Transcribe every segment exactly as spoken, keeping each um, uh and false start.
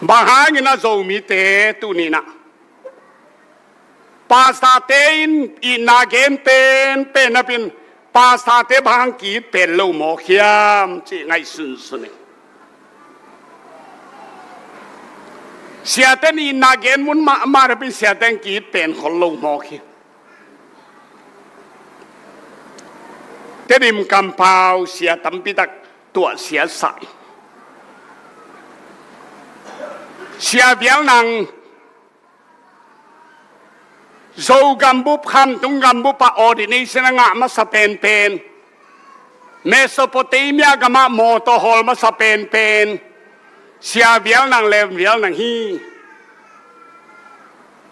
Bang hangin a Zomite tuni-in ah pastor-te in itna gen penpen napin pastor-te bang hang ki-it pen lo mawk hiam cih ngaihsunsun ing. Siate in itna gen mun mahmah napin siate in ki-it pen khol lo mawk hi. Tedim kampau sia tampi tak tuahsia sa ing. Sia Vial Nang Zo gambup, Khamtung gambup ah ordination a ngah masa penpen, Mesopotamia gamah mawtaw hawl masa penpen Sia Vial Nang, Rev. Vial Nang hi.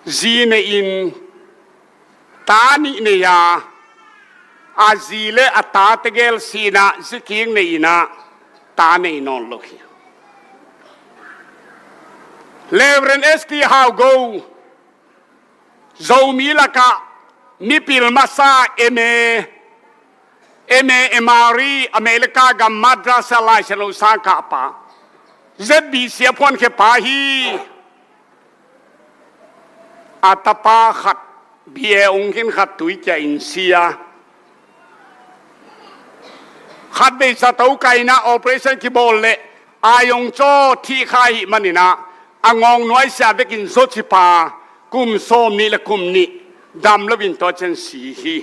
Zi nei-in ta nih nei a, a zi le a ta tegel si-in ah zi kik nei-in ah ta nei nawn lo hi. Rev. S T Hau Go, Zomi lakah mipil masa, M A, M A, M R E, America gam Madras ah Lai Siangtho sang kah pa, Z B C a phuankhia pa hi. A tapa khat B A ong khin, khat tuikia in si a, khatvei zato kah in ah operation kibawl leh ai ong caw, thih kha ahih manin ah a ngawng nuaisiah vekin zawci pa kum sawmnih le kum nih dam loin tua ciang si hi.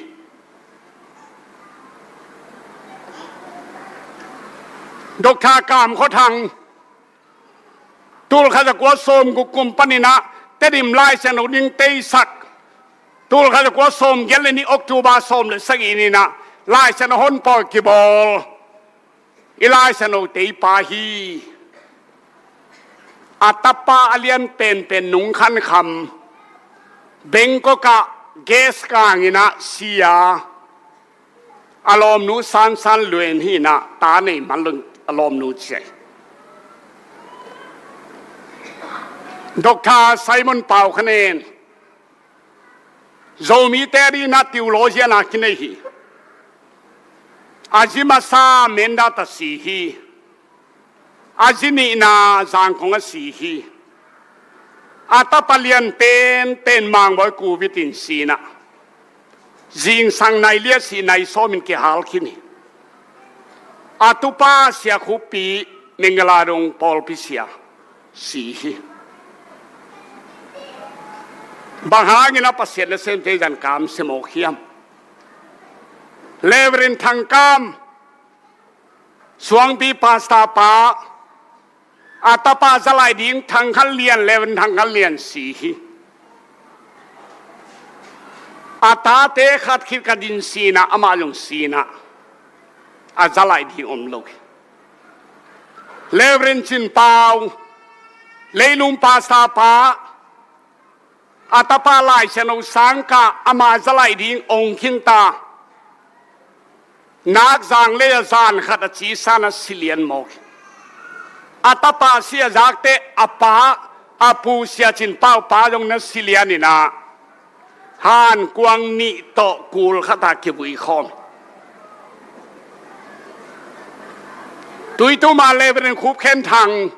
Doctor Kam Khua Thang, tulkhat zakua sawmguk kum panin ah Tedim Lai Siangtho ding teisak, tulkhat zakua sawmgiat le nih October sawm le sagih ni-in ah Lai Siangtho honpawl kibawl i Lai Siangtho tei pa hi. A tapa a lian penpen Nung Khan Kham, Bangkok ah gas kang in ah si a, a lawmnu San San Luen hi-in ah ta nei man lo, a lawmnu ciah hi. Doctor Simon Pau Khan En, Zomite adingin ah theologian a kinei hi. A zi masa Mindat ah si hi. A zi nihna Zangkong ah si hi. A tapa lian penpen Mang Bawi Covid in si-in ah zingsang nai li a sih nai sawmin kihal khin hi. A tupa Sia Khuppi, Mingala dong pawlpi sia, si hi. Bang hangin ah Pasian nasemte zan kamsia mawk hiam? Rev. Thang Kam, Suangpi pastor pa, a tapa zalaih ding Thang Khan Lian, Rev. Thang Khan Lian si hi. A tate khat khit khat in si-in ah amah zong si-in ah a zalaih ding om lo hi. Rev. Cin Pau, Leilung pastor pa, a tapa Lai Siangtho sang kah, ama zalaih ding ong khin ta. Nakzang lei ah zan khat a ci sa-in a si lian mawk hi. A tapa si a zak teh a pa, a pu Sia Cin Pau pa zong na si lian in ah hankuang nih tawh kul khat ah kivui khawm hi. Tuitum ah Rev. Khup Khen Thang,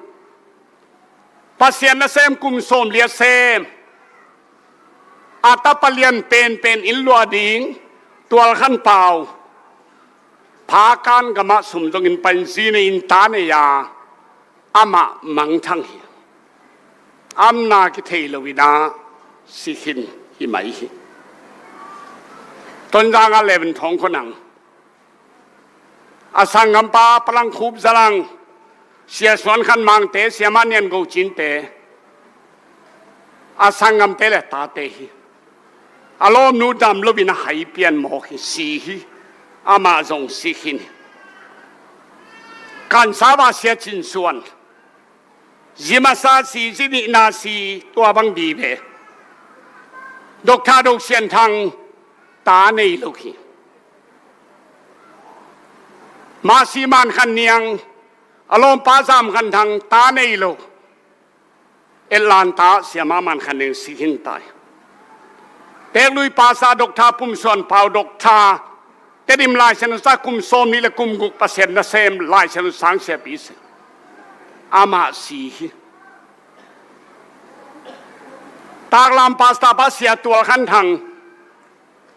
Pasian nasem kum sawmli a sem, a tapa lian penpen inn luah ding Tual Khan Pau, Phakan gamah sum zongin pai-in zi nei-in ta nei a, amah mangthang hi. Amna kithei lo-in ah si khin hi mai hi. Tonzang ah Rev. Thawng Khua Nang, a sanggampa Pa Lang Khup Za Lang, Sia Suan Khan Mangte, Sia Ma Nian Go Cinte, a sanggamte le tate hi. A lawmnu dam loin a hai pian mawk hi, si hi. Amah zong si khin hi. Kansava Sia Cin Suan, zi masa si, zi nihna si, tua bang vive. Doctor Do Sian Thang, ta nei lo hi. Masi Man Khan Niang, a lawmpa Zam Khan Thang, ta nei lo. Atlanta Sia Ma Man Khan Niang si khin ta hi. Teklui pastor Doctor Pum Suan Pau, Doctor, Tedim Lai Siangtho sang kum sawmnih le kum guk Pasian nasem Lai Siangtho sang siapi si, amah si hi. Taklam pastor pa Sia Tual Khan Thang,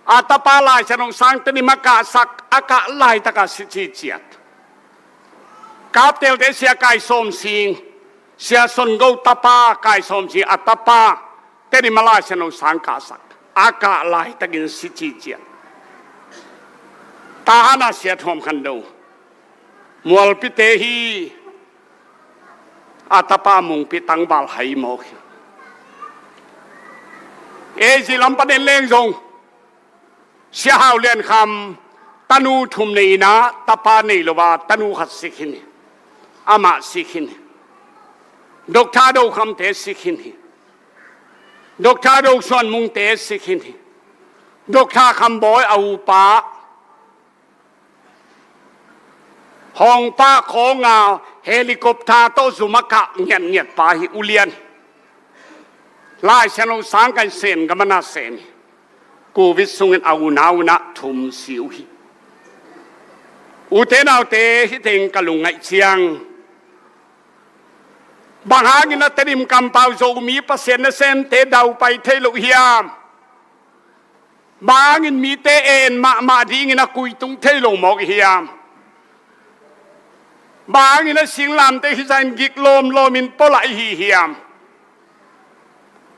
a tapa Lai Siangtho Sang Tedim a kahsak, a kah laitaka si ciciat. Kaptelte Sia Kai Sawm Sing, Sia Son Go tapa Kai Sawm Sing, a tapa Tedim a Lai Siangtho Sang kahsak, a kah laitakin si ciciat. Tahan a Sia Thuam Khan Do, Mualpite hi, a tapa Mungpi tangval hai mawk hi. Ei zi lam panin leng zong Sia Hau Lian Kham, tanu thum nei in a tapa nei lo a, tanu khat sik hi ni. Amah sik hi ni. Doctor Do Khamte sik hi ni. Doctor Do Suan Mungte sik hi ni. Doctor Kham Bawi a upa, Hawngpa khawnga helicopter tawh zum a kah ngiatngiat pa hi, ulian. Lai Siangtho Sang Kai Sen gam a na sem hi. Covid sungin a unau na thum si uh hi. Ute naute, hih teng ka lungngaih ciang, bang hangin a Tedim kampau Zomi Pasian nasemte daupai thei lo hiam? Bang hangin mite en mahmah dingin a kuitung thei lo mawk i hiam? Bang hangin a singlamte hizah in gik lawmlawmin pawlah i hi hiam?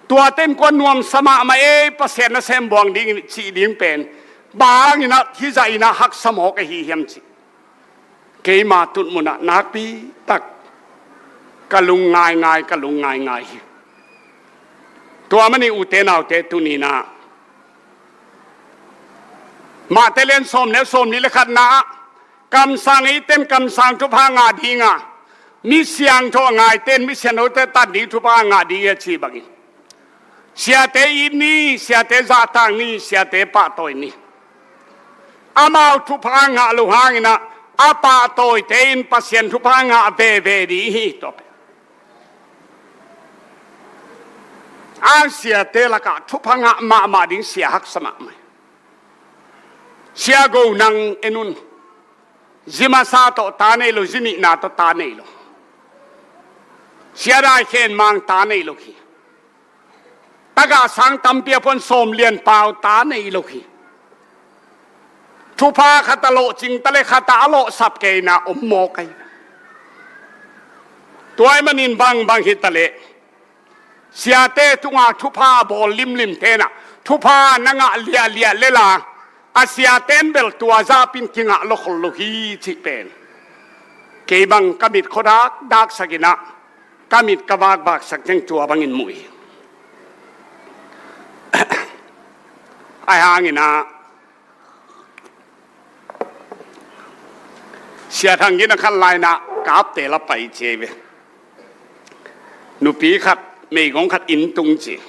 Tuate in kua nuamsa mahmah ei, Pasian nasem buang dingin cih ding pen, bang hangin a hizah in a haksa mawk a hi hiam cih keima tutmunah nakpi tak ka lung ngaingai, ka lung ngaingai hi. Tua manin ute naute, tuni-in ah Mate lian sawm le sawmnih le khatna ah, kamsang eite in kamsang thupha ngah ding a, mi siangtho a ngaite in mi siangthote tan ding thupha ngah ding hi a ci bangin, siate it ni, siate zahtak ni, siate pahtawi ni. Amau thupha ngah loh hangin ah, a pahtawite in Pasian thupha ngah veve ding hi, tua pen. A siate lakah thupha ngah mahmah ding sia haksa mahmah hi. Sia Go, nang en un. Zi masa tawh ta nei lo, zi nihna tawh ta nei lo. Sia Dai Khen Mang ta nei lo hi. Tagah sang tampi a puan Sawm Lian Pau ta nei lo hi. Thupha khat a lawhcing ta le khat ah a lawhsap kei in ah om mawk ahi. Tua ahih manin bangbang hi ta leh, siate tungah thupha a bawl limlimte in ah, thupha na ngah liahliah lel a, a siate in bel tua zah pen kingah lawkhol lo hi cih pen kei bang ka mit khuadak daksak in ah, ka mit ka vakvaksak ciang tua bangin mu hi. Ahih hangin ah, Sia Thang Gin a khan lai-in ah Kaptel a pai ci hi ve. Nupi khat, meigong khat inn tung ci.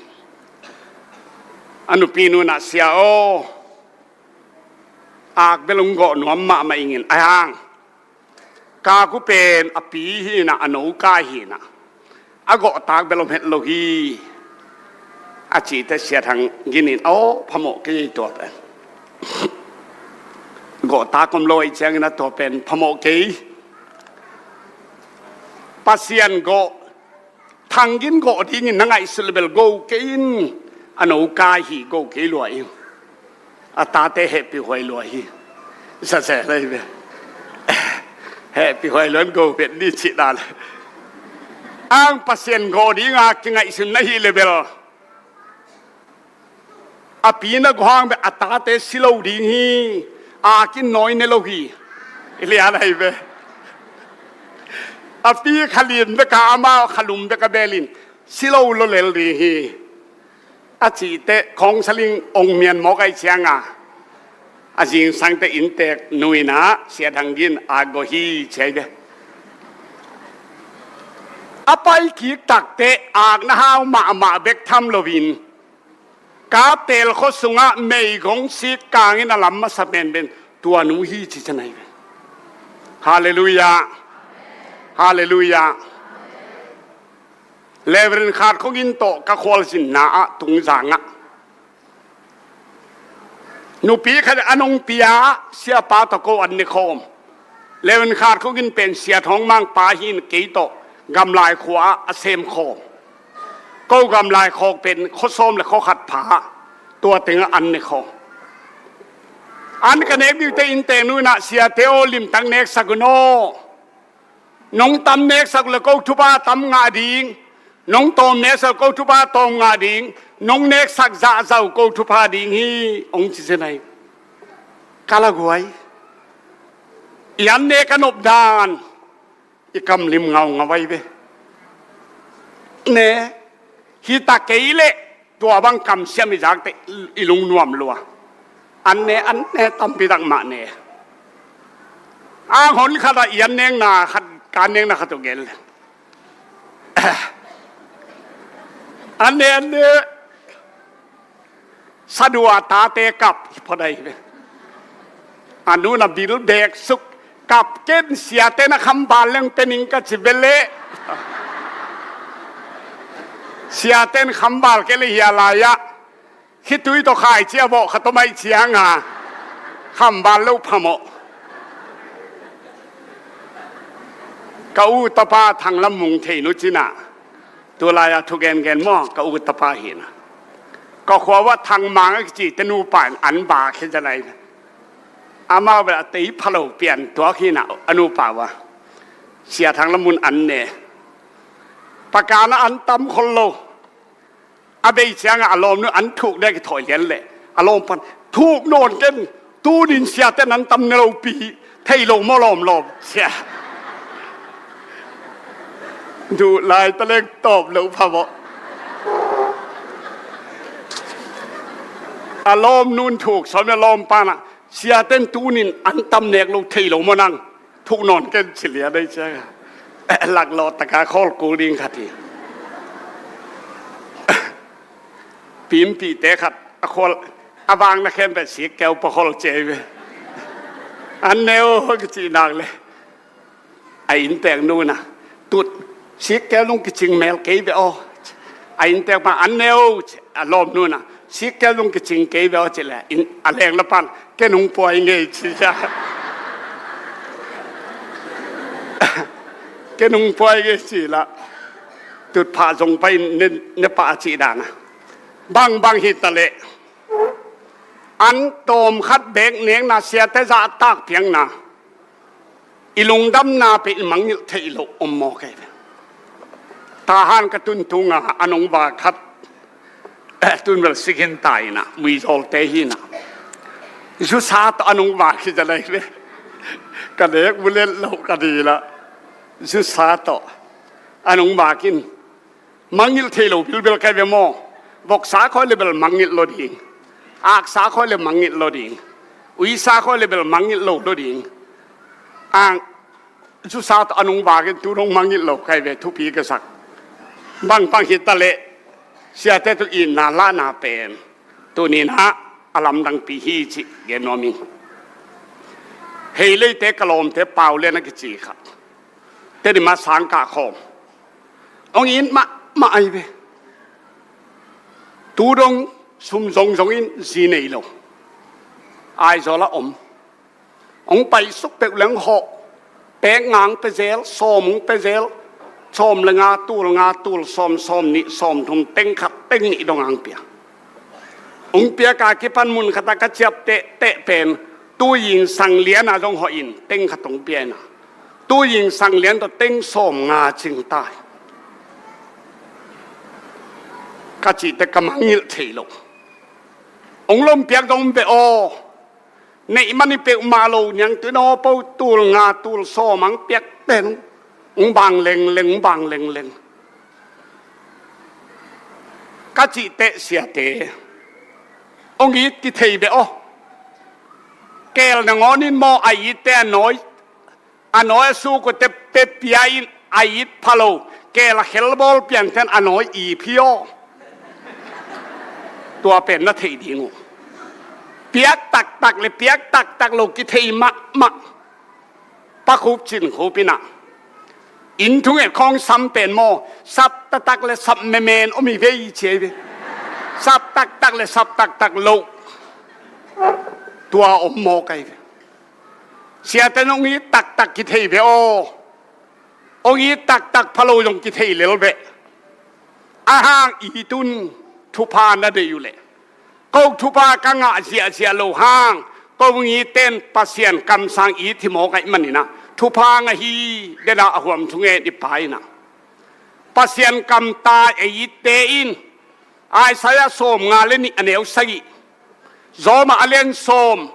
A nupi nu in ah, "Sia aw, ak bel hong gawh nuam mahmah ing in, ahih hang kak uh pen a pi hi in ah, a no kai hi in ah, a gawh tak bel om het lo hi," a cih teh Sia Thang Gin in, "Aw, phamawh kei, tua pen gawh tak om lo ahih ciangin ah tua pen phamawh kei. Pasian gawh, Thang Gin gawh dingin na ngaihsut le bel go kei in, a no kai hi, go kei lua in. A tate hehpih huai lua hi." Sa se lai ve. "Hehpih huai lua in go vet ni," cih dan. Ang Pasian gawh dinga kingaihsun na hih le bel, a pi na gawh hang bel a tate si lo ding hi. Ak in nawi ne lo hi. I lian ahi ve. A pi kha lin bek a, amau kha lum bek a bel in si lo lua lel ding hi, a cih teh, counselling ong mian mawk ahih ciang a, a zingsang teh innteek nu in ah Sia Thang Gin ak gawh hi ci hi ve. A pai kik tak teh ak na hau mahmah bek tham loin, Kaptel khua sungah meigong sik kangin a lam masa penpen tua nu hi ci cian ahi ve. Halleluiah. Halleluiah. Reverend Khat Kho Gin tawh ka khualzinna ah Tungzang ah nupi khat a nong pia, siapa tawh ko an ne khawm. Reverend Khat Kho Gin pen Sia Thawng Mang pa hi in, kei tawh Gamlai khua ah a sem khawm. Ko gamlai khawk pen khuasawm le khuakhat pha, tua tengah an ne khawk. An ka nek dingte innte nu inah, siate aw, limtak neksak un aw. Nong tam neksak le ko thupha tam ngah ding, nong tawm neksak ko thupha tawm ngah ding, nong neksak zahzah ko thupha ding hi, hong ci zen ai. Ka laguai. I an ne ka nop dan, i kam lim ngaungau ai ve. Ne, hi ta kei leh tua bang kamsiam i zakte i lungnuam lua. An ne, an ne, tampi tak mah ne. A hon khatah i an nekna khat, ka an nekna khat uh gel. An ne, an ne. Sadua tate kap hi phot ai ve. A nu na bil bek suk, kap ken, siate na khambal leng pening ka ci ve leh. Siate na khambal kei le hia lai-ah khitui tawh khaici a vawh khat tawh maih cianga khambal lo phamawh. Ka u tapa Thang Lam Mung thei nu cinah, tulai-a thu gengen maw, ka u tapa hinah, ka khua uah Thang Mang a kici te nupa in an ba khia zanai. Amau bel a tei phalo pian tuak hinah, a nupa uah Sia Thang Lam Mung an ne. Pakana an tam khol lo. A bei ciangah a lawmnu an thuk dek i thawi lian leh a lawm pan, thuk nawn ken, tunin siate nan tam ne lopi, thei lo maw lawmlawm, sia. Duh lai taleng tawp lo phamawh. A lawmnun thuk sawm le lawm panah, siaten tunin an tam nek lo, thei lo maw nang, thuk nawn ken, ci lian dei cianga laklawh taka khawl kul ding khat hi. Pimpihte khat a khawl, a vang na khem pen sikkeu pakhawl cia hi ve. An neu ka cih nak le, a inntek nuna, tut, sikkeu lung kicing mel kei ve aw. A inntek ma an neu, a lawm nuna, sikkeu lung kicing kei ve aw, ci le, a leng lapan, ken hong puai ngei, ci cia. Ken hong puai ngei, ci la. Tutphah zong pai ne, ne pah a cih dana. Bangbang hi taleh, an tawm khat bek nekna, siate zahtak piakna, i lungdamna pen i mangngilh theih loh om maw kei ve. Tahan ka tun tunga a nungva khat, eh, tun bel sik hin ta inah, muizawlte hinah, zusa tawh a nungva khit a lei ve. Ka nek mulet loh ka dila, zusa tawh a nungva kin. Mangngilh thei lo bilbel kai ve maw? Voksa khoi le bel mangngilh lo ding. Aksa khoi le mangngilh lo ding. Uisa khoi le bel mangngilh lo lo ding. Ang zusa tawh a nungvakin tu dong mangngilh lo kai ve, thupi ka sak. Bangbang hi taleh, siate tu itna lahna pen tuninah a lamdangpi hi cih gen nuam ing. Hei leite ka lawmte pau lian a kici khat. Tedim a sangkah khawm. Hong it mahmah ai ve. Tu dong sum zongzong in zi nei lo. Aizawl a om. Hong paisuk peuh leng hawh. Pek ngang pezel, sawm hong pezel. Sawm le nga, tul nga, tul sawm, sawm nih, sawm thum, teng khat, teng nih dong ang pia. Hong piaka kipan mun khata ka ciap tehteh pen, tu yin sang liana zong hawh in, teng khat hong pia ina. Tu yin sang lian tawh teng sawm nga cing tai. Ka cihte ka mangngilh thei lo. Hong lompiak zong ve aw. Neih mani peuhmah lo niang tu in aw po tul nga tul sawm ang piak pen. Hong bang lengleng, hong bang lengleng. Ka cih teh siate, hong it kithei beh aw. Keel nangawn in maw a itte a nawi, a nawi a suk uh teh pia in a it pha lo. Keel a khelbawl piangte in a nawi ip hi aw. Tua pen na theih ding uh. Piak taktak le piak taktak lo kithei mahmah. Pa Khup Cin Khup in ah, inn thunget khawng sam pen maw, sap taktak le sap memen om hi vei ci hi ve. Sap taktak le sap taktak lo. Tua om mawk ahi ve. Siate in hong it taktak kithei ve aw. Hong it taktak pha lo zong kithei lel ve. A hang it un, thupha na deih uh leh, ko thupha ka ngah ziahziah lo hang, ko ngiten Pasian kamsang it hi mawk ahih manin ah, thupha ngah hi. Dena a huam thungen i Pa in ah, Pasian kamtai a itte in, Isaiah sawmnga le nih a neu sagih, Rom a lian sawm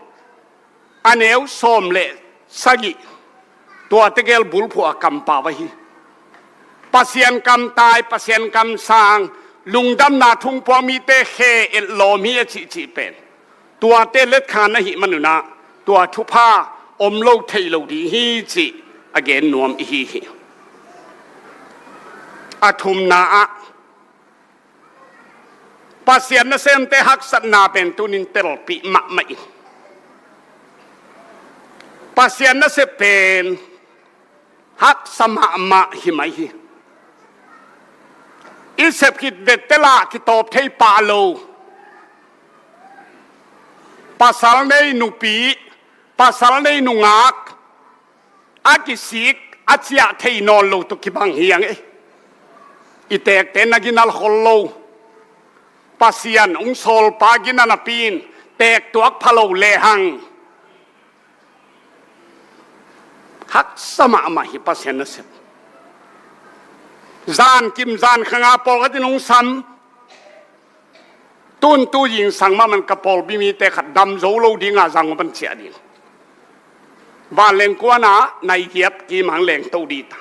a neu sawm le sagih, tuate gel bulphuh a kampau ahi. Pasian kamtai, Pasian kamsang, lungdamna thupha mite khe etlawm hi a cihcih pen, tuate letkhan ahih manun ah, tua thupha om lo thei lo ding hi cih a gen nuam i hi hi. A thumna ah, Pasian nasemte haksatna pen tunin telpih mahmah in, Pasian nasep pen haksa mahmah hi mai hi. I sep khit vettel ah kitawp thei pah lo, pasal nei nupi, pasal nei nungak, a kisik a ciah thei nawn lo tawh kibang hi hang e. I tekte na gina khol lo, Pasian hong sawlpa gina napi in tektuak pha lo lehang, haksa mahmah hi Pasian nasep. Zan kim zan khanga pawlkhat in hong sam, tun tu zingsang mahmah in ka pawlpi mite khat dam zo lo dinga zang pan ciah ding. Vanleng kuana nai giat kimang leng to dita,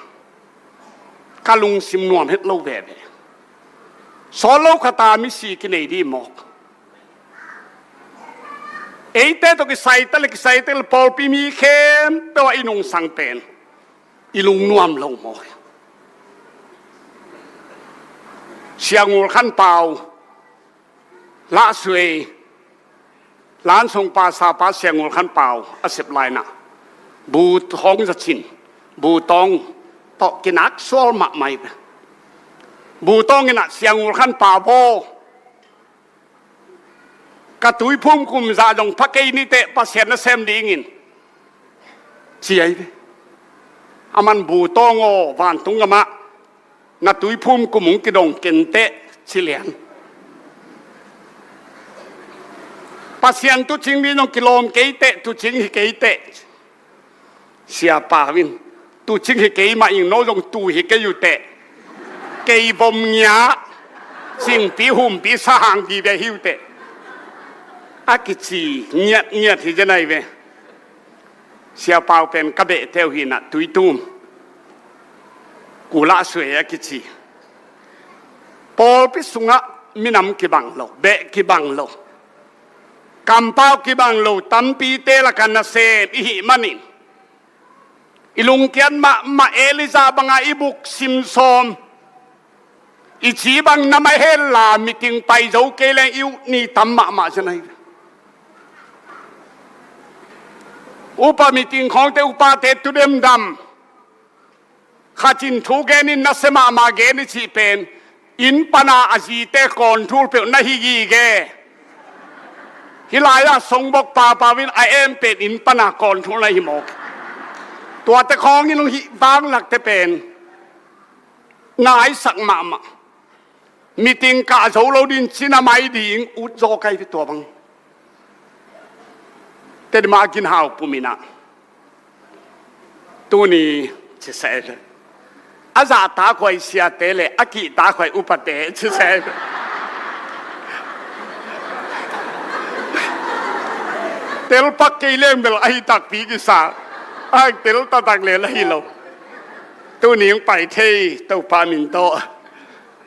ka lungsim nuam het lo veve. Sawl lo khata misi kinei di mawk. Eite tawh kisai ta le, kisai ta le, pawlpi mi khempeuh ah i nungsang pen i lungnuam lo mawk. Sia Ngul Khan Pau, Lahsuei, Lansong pa sapa Sia Ngul Khan Pau a sep lai-in ah, bu thawng za cin, bu tawng tawh kinak sual mahmah hi ve. Bu tawng in ah, Sia Ngul Khan Pau aw, ka tuiphum kum za zong pha kei ni teh, Pasian nasem dingin, ci ahi ve. Aman bu tawng aw, vantung gamah na tuiphum kum hong kidong ken teh, ci lian. Pasian tuucing ding zong kilawm kei teh, tuucing hi kei teh. Sia Pau in, tuucing hi kei mah ing, no zong tuu hi kei uh teh. Kei vom ngia, singpi humpi sahang vive hi uh teh, a kici ngiatngiat hi zen ahi ve. Sia Pau pen ka behte uh hi-in ah, Tuitum, Ku Lahsuei a kici. Pawlpi sungah minam kibang lo, beh kibang lo, kampau kibang lo tampite lakah nasem i hih manin, i lungkiat mahmah Elijah banga i buk sim sawm, i ci bang na mah hen la, meeting pai zo kei leng i ut ni tam mahmah zen ahi. Upa meeting khawngte, upate tu demdam, khat in thu gen in, nasia mahmah gen i cih pen, inn pana a zite control peuh na hi gige. Hih lai-ah Songbok Pau Pau in a em pen inn pana control na hi mawk. Tuate khawng in hong hih vanglakte pen naisak mahmah. Meeting kah zo lo ding cin a mai ding ut zaw ka hi ve tua bang. Tedima a ginhau pum in ah, tuni ci seh ve. A zahtakhuai siate le a kihtakhuai upate ci seh ve. Telpak kei leng bel ahi takpi kisa, a tel taktak le ahi lo. Tuni hong pai thei Topa min tawh.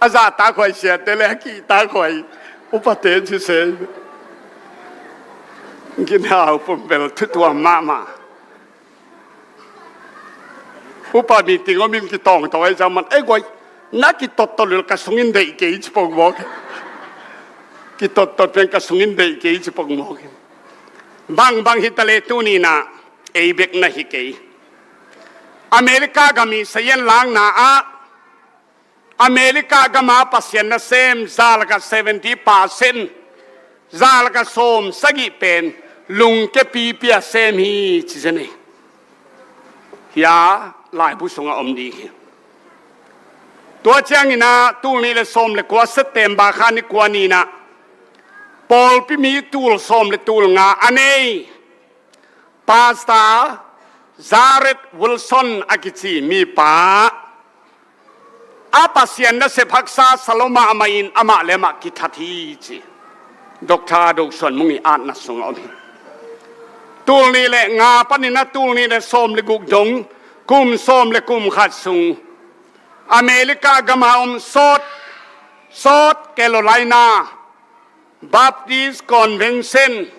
A zahtakhuai siate le a kihtakhuai upate ci seh ve. Ginhau pum bel thutuam mahmah. Upa meeting om in kitawngtawng ahi zah man, ei guai, na kitottot lel ka sungin deih kei ci pok mawk. Kitottot pen ka sungin deih kei ci pok mawk. Bangbang hi ta le tuni-in ah ei bek na hi kei. America gam i sayan lakna ah, America gama Pasian nasem za lakah seventy percent, za lakah sawm sagih pen lungke pipi a sem hi ci zen hi. Hia laibu sungah om ding hi. Tua ciangin ah tul nih le sawm le kua September kha ni kua ni-in ah pawlpi mi tul sawm le tul nga a nei Pastor Jared Wilson a kici mipa a Pasian nasep haksa sa lo mahmah in amah le amah kithat hi ci Doctor Do Suan Mung ii atna sungah om hi. Tul nih le nga panin ah tul nih le sawm le guk dong kum sawm le kum khat sung America gam a om South, South Carolina Baptist Convention,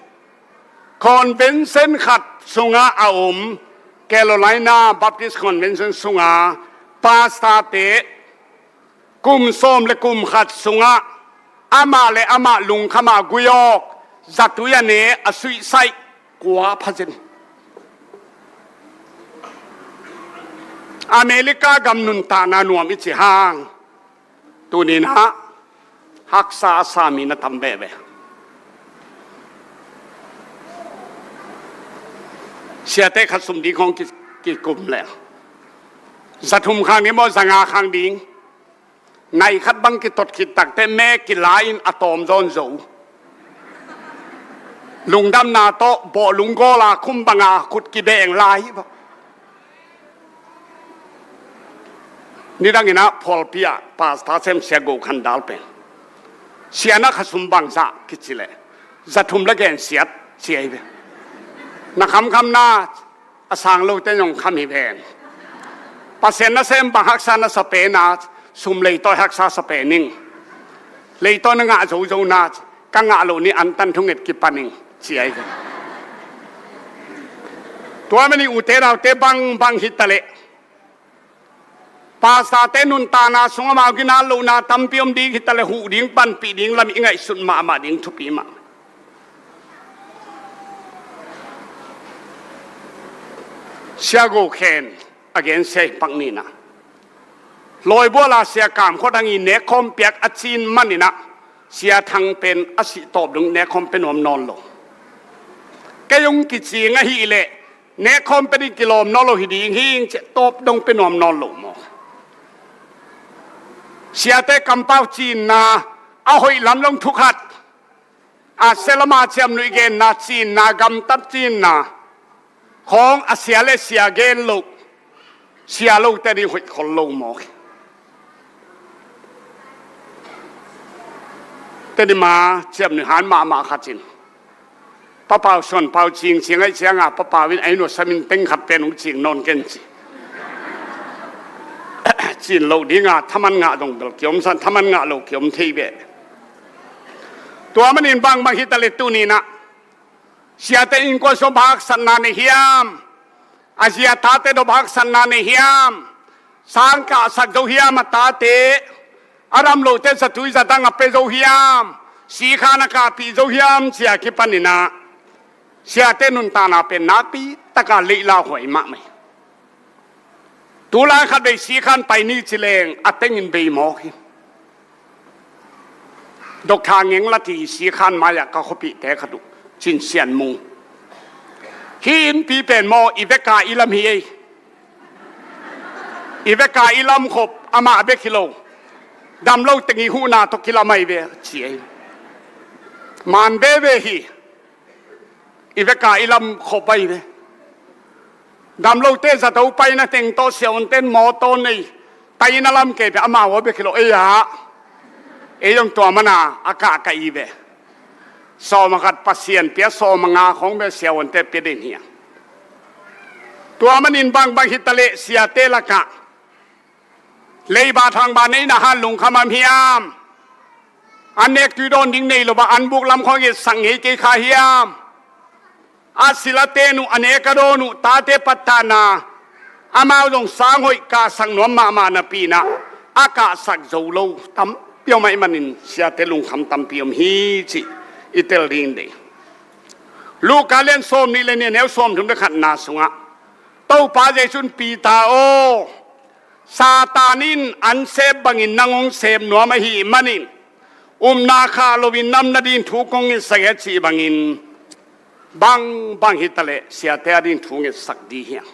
Convention khat sungah a om Carolina Baptist Convention sungah pastor-te kum sawm le kum khat sungah amah le amah lungkham a gui awk, zatui a ne, a suicide kua pha zen. America gam nuntakna nuam i cih hang tuni-in ah haksa a sa mi na tam veve. Siate khat sum ding khawng ki, kikum le zathum khang ding maw, zanga khang ding, nai khat bang kitot khit takteh me kila-in a tawm zawn zo. Lungdamna tawh bawh lunggawl a khum banga khut kibeng lai hi bawk. Nidangin ah pawlpi ah pastor sem Sia Go Khan Dal pen, "Sia, na kha sum bangzah?" kici leh, "Zathum le gensiat," ci ahi ve. Na khamkham na, a sang lote zong kham hi ven. "Pasian nasem bang haksa na sa pen a?" "Sum leitawi haksa sa pen ing. Leitawi na ngah zozo na?" "Ka ngah loh ni antan thunget kipan ing," ci ahi ve. Tua manin ute naute, bangbang hitaleh pastor-te nuntakna sungah amau ginat lohna tampi om ding hitaleh huh ding, panpih ding lam i ngaihsut mahmah ding thupi mah. Sia Go Khan a gen sia hi pak ni-in ah, lawibual a Sia Kam Khua Thang ii nekkhawm piak a cin manin ah Sia Thang pen a sih tawp dong nekkhawm pia nuam nawn lo. Kei hong kicing ahih leh nekkhawm pia ding kilawm nawn lo hi ding hi ing ci-a tawp dong pia nuam nawn lo maw. Siate kampau cinna, a hoih lam zong thu khat, a sia lam a ciamnuih genna cinna, gamtat cinna khawng a sia le sia gen loh, sia lote ding hoih khol lo maw. Tedim a ciamnuih han mahmah khat in, "Pa Pau, Suan Pau cing cing ahih ciangin Pa Pau in a inn uah samin teng khat pen hong cing nawn ken," ci. Cin loh ding a, thaman ngah dong bel kiom san, thaman ngah lo kiom thei ve. Tua manin bangbang hitaleh tuni-in ah siate innkuan sung bang haksatna nei hiam? A zi a tate dong bang haksatna nei hiam? Sang kahsak zo hiam a tate? A dam lote zatui zadang a pia zo hiam? Sikhan a kahpih zo hiam? Ci-a kipanin ah siate nuntakna pen nakpi taka leilauhuai mahmah hi. Tulai khatvei sikhan pai ni ci leng a tengin bei mawk hi. Doctor Ngeng Lat ii sikhan mai-ah ka khuapihte khat uh, Cin Sian Mung. Hih innpi pen maw, i vek a i lam hi ei. I vek a i lam khop, amah bek hi lo. Dam lo teng i huhna tawh kilam ahi ve, ci ei. Man veve hi. I vek a i lam khop ahi ve. Dam lote zato paina teng tawh siavuante'n mawtaw nei, tai-in a lam kei pia, amau a bek hi lo, ei ah. Ei zong tua mana a kahkah i ve. Sawm a khat Pasian pia, sawm a nga khawng bek siavuante pia den hi a. Tua manin bangbang hitaleh siate lakah leiba thangba neihna hang lungkham om hiam? An nek tui dawn ding nei lo a, an buk lam khawng i sak ngei kei kha hiam? A silate'n uh, a nek a dawn uh tate pattahna, amau zong sang hoih kahsak nuam mahmah napi-in ah a kahsak zo lo tampi om ahih manin siate lungkham tampi om hi cih i tel ding deih. Luka lian sawmnih le nih, a neu sawmthum le khatna sungah Topa Jesuh in, Peter aw, Satan in an sep bangin nang hong sep nuam ahih manin upna khah loin na om nading thu kong ngetsak hi, a cih bangin bangbang hitaleh siate ading thu ngetsak ding hi hang.